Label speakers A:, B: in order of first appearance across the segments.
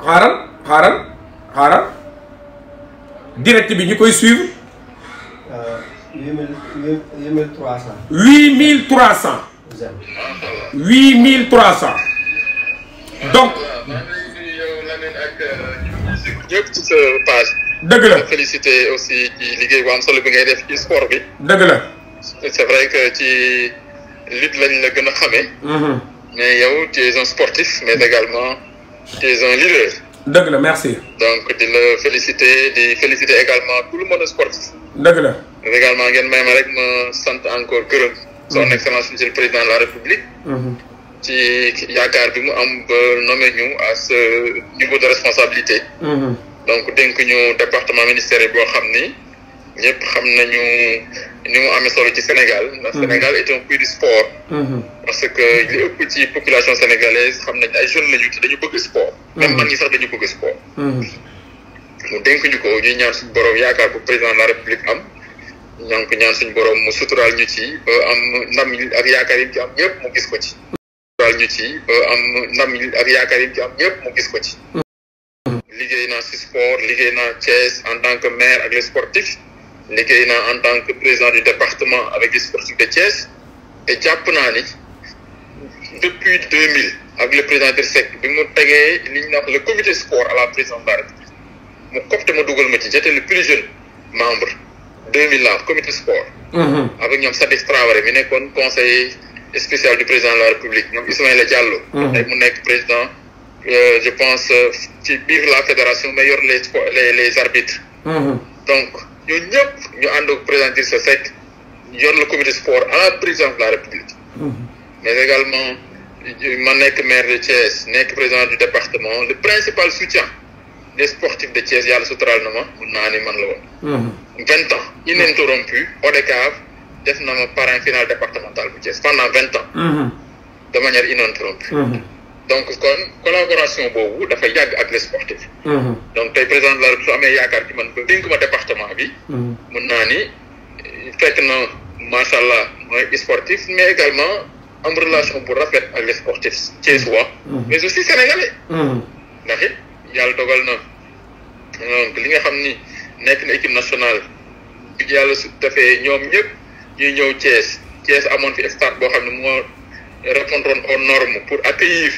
A: xaaral direct bi ñu koy suivre.
B: 8300.
A: 8300. 8300. donc.
C: ñëpp ci sa page.
A: dëgg la
C: félicité aussi ci liggéey bu am solo bi ngay def ci sport bi.
A: dëgg la.
C: c'est vrai que ci lutte lañ la gën a xamee. mais yow tu es un sportif mais également tu es un leader.
A: dëgg la merci.
C: donc di la féliciter di féliciter également tout le monde sportif.
A: dëgg la.
C: également ngeen may ma rek ma sant encore gërëm. son excellence monsieur le président de la république. ci yaakaar bi mu am ba nommé ñu à ce niveau de responsabilité. donc dénk ñu département ministériel boo xam ni ñëpp xam nañu ni mu amee solo ci Sénégal. ndax Sénégal est un pays du sport. parce que li ëpp ci population sénégalaise xam nañ ay jeunes lañu te dañu bëgg sport. même mag ñi sax dañu bëgg sport. mu dénk ñu ko ñuy ñaan suñu borom yaakaar bu président de la république am ñaan ko ñaan suñu borom mu suturaal ñu ci ba am ndam ak yaakaar yi ci am ñëpp mu gis ko ci. ñu ci am ndam ak yaakaar yi ci am ñëpp mu gis ko ci. liggéey naa ci sport liggéey naa Thiès en tant que maire ak les sportifs liggéey naa en tant que président du département avec les sportifs de Thiès et jàpp naa ni depuis 2000 ak le président Idrissa Seck bi mu tegee li ñu wax le comité sport à la présidence de la République mu copte ma dugal ma ci j'étais le plus jeune membre 2000 la comité sport. avec ñoom Sadikh Traoré mi nekkoon conseiller spécial du président de la République ñoom Ismaïla Diallo. tey mu nekk président je pense ci biir la fédération mais yor les arbitres. donc ñooñu ñëpp ñu ànd ak président Idrissa Seck yor le comité sport à la présidence de la République. mais également ma nekk maire de Thiès nekk président du département le principal soutien des sportifs de Thiès yàlla suturaal na ma mun naa ni man la woon. 20 ans ininterrompu ODCAV def na ma parrain final départemental bu Thiès pendant 20 ans. de manière ininterrompue. donc kon collaboration boobu dafa yàgg ak les sportifs. donc tey président de la République su amee yaakaar ci man ba dénk ma département bi. mun naa ni fekk na macha allah mooy sportif mais également am relation bu rafet ak les sportifs thiessois. mais aussi sénégalais. ndax it yàlla dogal na donc li nga xam ni nekk na équipe nationale bi yàlla su defee ñoom ñëpp. ñuy ñëw Thiès amoon fi stade boo xam ne moo répondre aux normes pour accueillir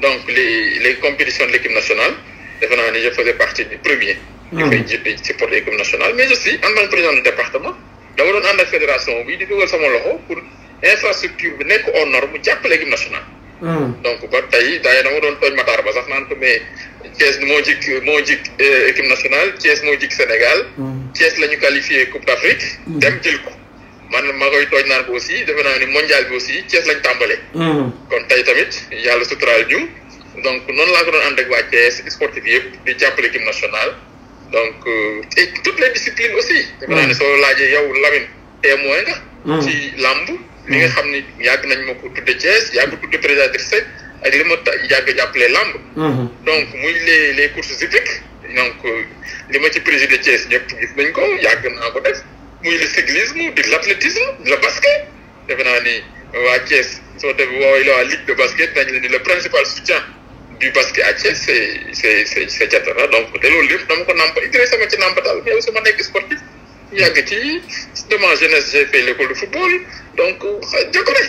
C: donc les compétitions de l'équipe nationale defe naa ni je faisais partie du premier. ñu fay jiite supporter l'équipe nationale mais aussi en tant que président du département dama doon ànd ak fédération bi di dugal sama loxo pour infrastructure bi nekk aux normes mu jàppale équipe nationale. donc ba tey daay dama doon tooñ Matar ba sax naan ko mais Thiès moo jik équipe nationale Thiès moo jik Sénégal. Thiès la ñu qualifié Coupe d'Afrique. dem jël ko. man ma koy tooj naan ko aussi defe naa ni mondial bi aussi Thiès lañ tàmbalee. kon tey tamit yàlla suturaal ñu donc noonu laa ko doon ànd ak waa Thiès sportif yëpp di jàppale équipe nationale donc et toutes les disciplines aussi. defe naa ni soo laajee yow Lamine témoin nga. ci làmb li nga xam ni yàgg nañ ma ko tudde Thiès yàgg tudde président Idrissa Seck ak li ma yàgg jàppale làmb. donc muy les courses hippiques donc li ma ci présider Thiès ñëpp gis nañ ko yàgg naa ko def. muy le cyclisme di l'athlétisme le basket defe naa ni waa Thiès soo demee woowee la waa ligue de basket nañ la ni le principal soutien du basket à Thiès c'est Diatara donc te loolu lépp dama ko nampa Idrissa sama ci nampatal mais aussi ma nekk sportif yàgg ci de ma jeunesse j'ai fait l'école de football donc jokone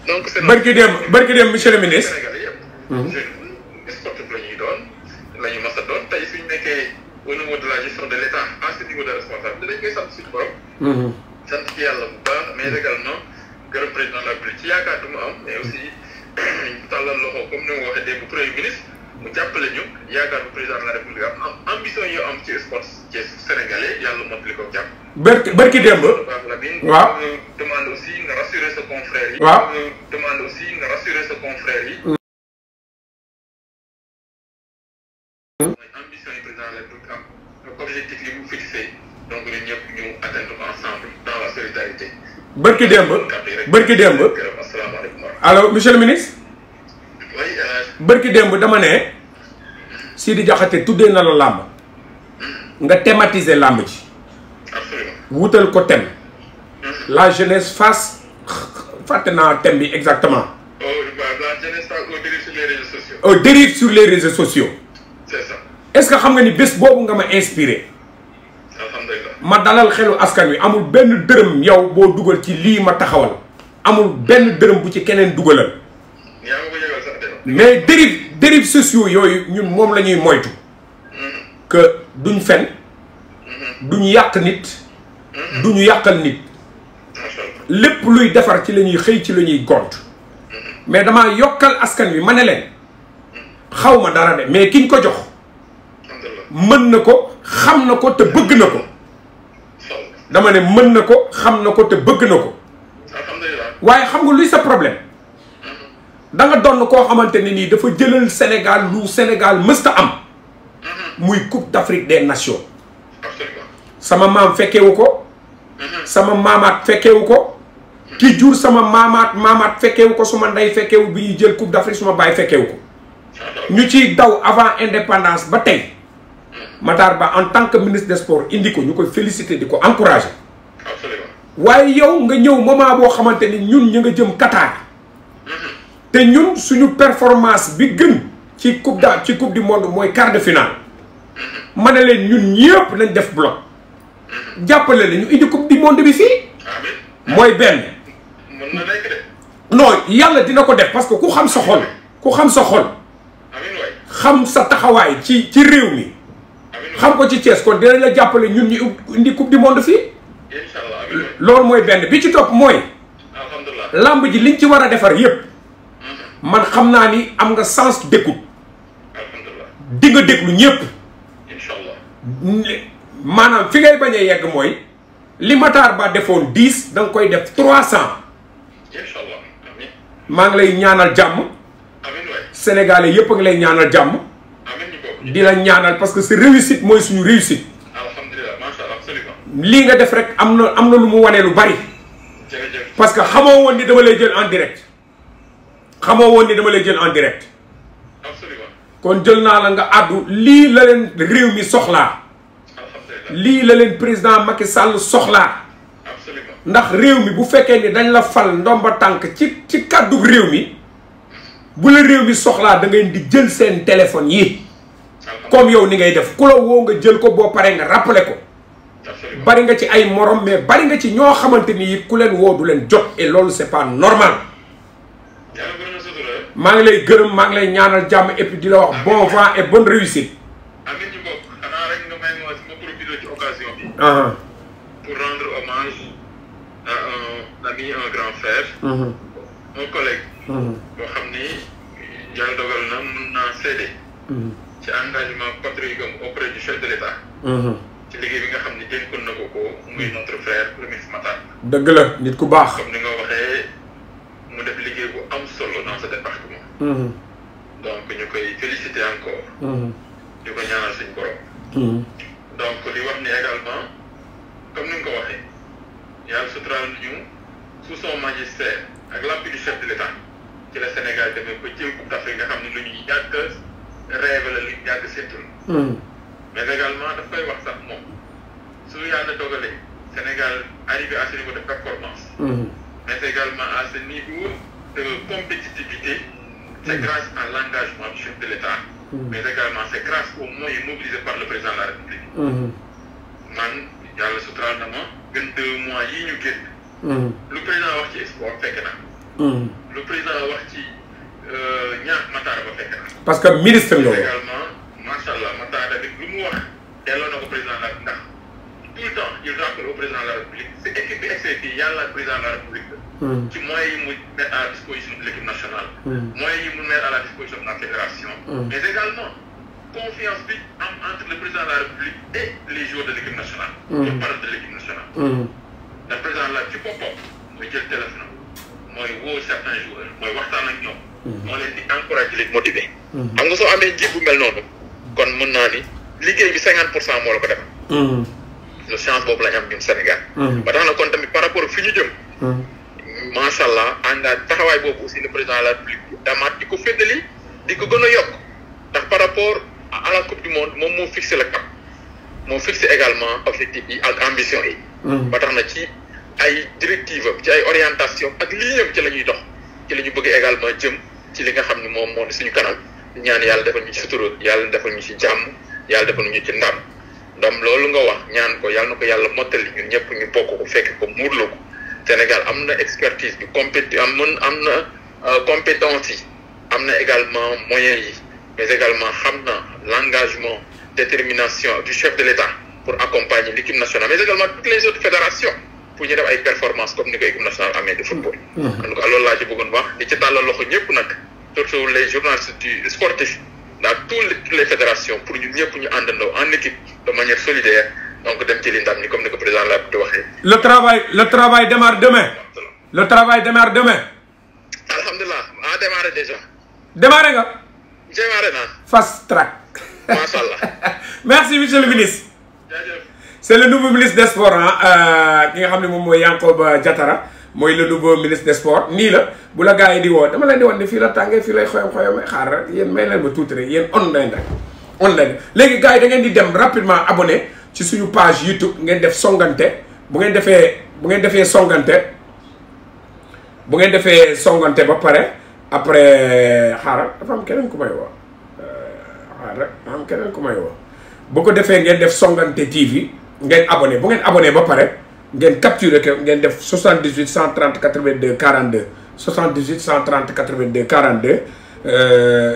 C: donc c'est
A: barki dem monsieur le ministre
C: sportif la ñuy doon la ñu mas a doon tey suñu nekkee au niveau de la gestion de l'État à ce niveau de responsabilité dañ koy sant suñu borom. sant ci yàlla bu baax mais également gërëm président de la République ci yaakaar du mu am mais aussi tàllal loxo comme ni ma waxee démb premier ministre mu jàppale ñu yaakaar bu président de la République am ambition yoo am ci sport ci sénégalais yàlla mottali ko jàpp.
A: barki démb. waaw
C: demande aussi nga rassurer sa confrère yi.
A: waaw
C: demande aussi nga rassurer sa confrère yi. ambition yi président de la République am objectif yi mu fixé donc ñun ñëpp ñu atteindre ko ensemble dans la solidarité.
A: barki démb. allo monsieur le ministre.
C: oui.
A: barki démb dama ne Sidi Diakhaté tuddee na la làmb nga thématiser làmb ji.
C: absolument
A: wutal ko thème. la jeunesse face fàtte naa thème bi exactement.
C: la jeunesse face aux dérives sur les réseaux sociaux.
A: aux dérives sur les réseaux sociaux.
C: c'est ça.
A: est-ce que xam nga ni bés boobu nga ma inspiré.
C: alhamdulilah.
A: ma dalal xelu askan wi amul benn dërëm yow boo dugal ci lii ma taxawal amul benn dërëm bu ci keneen dugalal.
C: yaa ma ko yëgal sax de.
A: mais dérives sociaux yooyu ñun moom la ñuy moytu. que duñ fen. duñ yàq nit. duñu yàqal nit. lépp luy defar ci la ñuy xëy ci la ñuy gont. mais damaa yokkal askan wi ma ne leen xaw ma dara de mais kiñ ko jox. mën na ko xam na ko te bëgg na ko. dama ne mën na ko xam na ko te bëgg na ko. waaye xam nga luy sa problème. da nga doon koo xamante ne nii dafa jëlal Sénégal lu Sénégal mësta am. muy Coupe d'Afrique des Nations. sama maam fekkewu ko. sama maamaat fekkewu ko. ki jur sama maamaat fekkewu ko, suma ndey fekkewu bi ñuy jël Coupe d'Afrique, suma baay fekkewu ko. ñu ciy daw avant indépendance ba tey. Matar Ba en tant que ministre des sports indi ko ñu koy féliciter di ko encourager. waaye yow nga ñëw moment boo xamante ni ñun ñu nga jëm Qatar. te ñun suñu performance bi gën ci coupe du monde mooy quart de finale. ma ne leen ñun ñëpp nañ def bloc. jàppale la ñu indi coupe du monde bi fii. mooy benn. non yàlla dina ko def parce que ku xam sa xol. ku xam sa xol. xam sa taxawaay ci réew mi. xam ko ci Thiès kon dinañ la jàppale ñun ñu indi coupe du monde fii. loolu mooy benn bi ci topp mooy. lamb ji liñ ci war a defar yépp man xam naa ni am nga sens d'écoute. di nga déglu ñépp. maanaam fi ngay bañee yegg mooy li Matar Ba defoon 10 da nga koy def 300. maa ngi lay ñaanal jàmm. Sénégalais yépp a ngi lay ñaanal jàmm. di la ñaanal parce que sa réussite mooy suñu réussite. lii nga def rek am na lu mu wane lu bari. parce que xamoo woon ni dama lay jël en direct. kon jël naa la nga àddu lii la leen réew mi soxlaa. lii la leen président Macky Sall soxlaa. ndax réew mi bu fekkee ni dañ la fal ndomba tànk ci kàddu réew mi bu la réew mi soxlaa da ngay di jël seen téléphone yi. comme yow ni ngay def ku la woo nga jël ko boo paree nga rappeler ko. bari nga ci ay morom mais bari nga ci ñoo xamante ni it ku leen woo du leen jot et loolu c'est pas normal. maa ngi lay gërëm maa ngi lay ñaanal jàmm et puis di la wax bon vent et bonne réussite.
C: amiin ñu bokk xanaa rek nga may ma profiter ci occasion bi. pour rendre hommage à un ami, un grand frère. un collègue. boo xam ni yàlla dogal na mun naa seede. ci engagement patriotique auprès du chef de l'État. ci liggéey bi nga xam ne dénkoon na ko muy notre frère le ministre Matar.
A: dëgg la nit ku baax.
C: comme ni nga waxee mu def liggéey bu am solo dans ce département. donc ñu koy féliciter encore. di ko ñaanal suñu borom. donc di wax ni également comme ni nga ko waxee yàlla suturaal ñu sous son magistère ak l'appui du chef de l'État ci la Sénégal demee ba jël Coupe d'Afrique nga xam ne lu ñuy yàgg rêve la lu ñu yàgg séntu. mais également daf koy wax sax moom su yàlla dogalee Sénégal arrivé à ce niveau de performance. mais également à ce niveau de compétitivité. c'est grâce à l'engagement du chef de l'État. mais également c'est grâce aux moyens mobilisés par le président de la République. man yàlla suturaal na ma gën 2 mois yii ñu génn. lu président wax ci sport fekk na. lu président wax ci ñaax Matar Ba fekk na.
A: parce que ministre nga
C: également macha allah Matar tamit lu mu wax delloo na ko président la ndax tout le temps il rappelle au président de la République c'est équipe bi excès fii yàlla président de la République la. ci moyens yi mu mettre à la disposition de l'équipe nationale. moyens yi mu mettre à la disposition de la fédération. mais également confiance bi am entre le président de la République et les joueurs de l'équipe nationale. je parle de l'équipe nationale. le président la ci boppam mooy jël téléphone mooy woo certains joueurs mooy waxtaan ak ñoom. moo leen di encourager leen motiver. xam nga soo amee njiit bu mel noonu kon mën naa ni liggéey bi 50% moo la ko def. le chance boobu lañ am ñun Sénégal. ba tax na kon tamit par rapport ak fi ñu jëm. macha allah àndaat taxawaay boobu aussi le président de la République damaat di ko féddali di ko gën a yokk ndax par rapport à la coupe du monde moom moo fixé le cap moo fixé également objectif yi ak ambition yi. ba tax na ci ay directives ci ay orientation ak ligne ci la ñuy dox ci la ñu bëgg également jëm ci li nga xam ne moom moo ne suñu kanam ñaan yàlla defal ñu ci sutura yàlla defal ñu ci jàmm yàlla defal ñu ci ndam loolu nga wax ñaan ko yàlla na ko yàlla mottali ñun ñëpp ñu bokk ko fekk ko muurloo ko Sénégal am na expertise bi am na compétence yi am na également moyens yi mais également xam na l'engagement détermination du chef de l'État pour accompagner l'équipe nationale mais également toutes les autres fédérations pour ñu def ay performances comme ni ko équipe nationale amee de football. en tout cas loolu laa ci bëggoon wax di ci tàllal loxo ñëpp nag surtout les journalistes du sportif dans toutes les fédérations pour ñun ñëpp ñu àndandoo en équipe de manière solidaire donc dem ci li ndam ni comme ni ko président la di waxee.
A: le travail démarre demain. le travail démarre demain.
C: alhamdulilah a démarré déjà.
A: démarré nga.
C: démarré naa.
A: fast track.
C: macha allah.
A: merci monsieur le ministre.
C: jaajëf.
A: c'est le nouveau ministre des sports ki nga xam ne moom mooy Yankhoba Diattara mooy le nouveau ministre des sports nii la bu la gars yi di woo dama leen di woon ne fii la tàngee fii lay xoyam xaar rek yéen may leen ma tuuti rek yéen online léegi gars yi da ngeen di dem rapidement abonné ci suñu page YouTube ngeen def songante bu ngeen defee songante ba pare après xaaral dafa am keneen ku may woo bu ko defee ngeen def songante TV ngeen abonné bu ngeen abonné ba pare ngeen capturé que ngeen def 78 130 82 42 78 130 82 42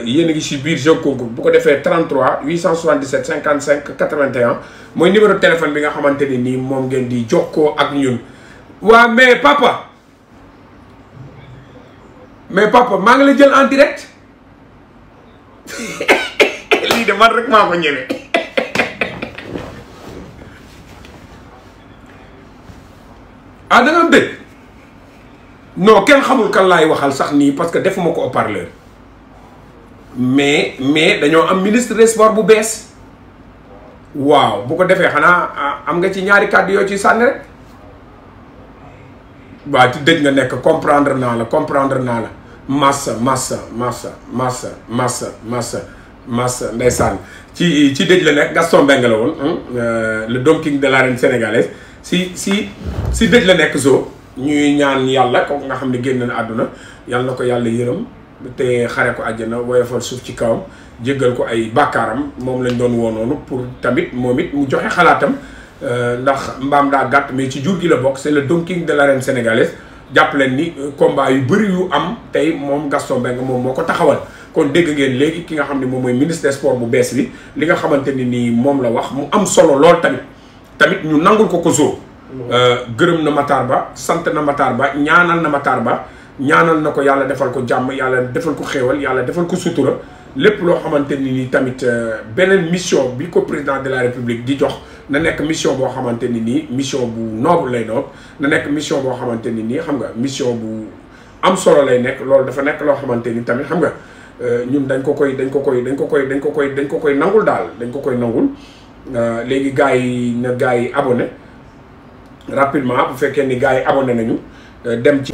A: yéen a ngi si biir jeu concours bu ko defee 33 877 55 81 mooy numéro téléphone bi nga xamante ni nii moom ngeen di jokkoo ak ñun. waa mais papa maa ngi la jël en direct lii de man rek maa ko ñëwee. ah da nga am dëgg non kenn xamul kan laay waxal sax nii parce que defuma ko haut-parleur mais dañoo am ministre des sports bu bees waaw bu ko defee xanaa am nga ci ñaari kàddu yoo ci sànni rek waaw ci dëj nga nekk comprendre naa la massa ndeysaan ci dëj la nekk Gaston Mbengue la woon le Don King de l'arène sénégalaise si dëj la nekk ñuy ñaan yàlla ko nga xam ne génn na àdduna yàlla na ko yàlla yërëm te xare ko àjjana woyofal suuf ci kawam jéggal ko ay bàkkaaram moom lañ doon woo noonu pour tamit moom it mu joxe xalaatam ndax mbaam daa gàtt mais ci jur gi la bokk c'est le Don King de l'arène sénégalaise jàpp leen ni combat yu bëri yu am tey moom Gaston Mbengue moom moo ko taxawal kon dégg ngeen léegi ki nga xam ne moom mooy ministre des sports bu bees bi li nga xamante ni nii moom la wax mu am solo lool tamit ñu nangul ko gërëm na Matar Ba sant na Matar Ba ñaanal na Matar Ba ñaanal na ko yàlla defal ko jàmm yàlla defal ko xéewal yàlla defal ko sutura lépp loo xamante ni nii tamit beneen mission bi ko président de la république di jox na nekk mission boo xamante ni nii mission bu noble lay doon na nekk mission boo xamante ni nii xam nga mission bu am solo lay nekk loolu dafa nekk loo xamante ni tamit xam nga ñun dañ ko koy nangul daal dañ ko koy nangul léegi gars yi abonné rapidement bu fekkee ni gars yi abonné nañu dem ci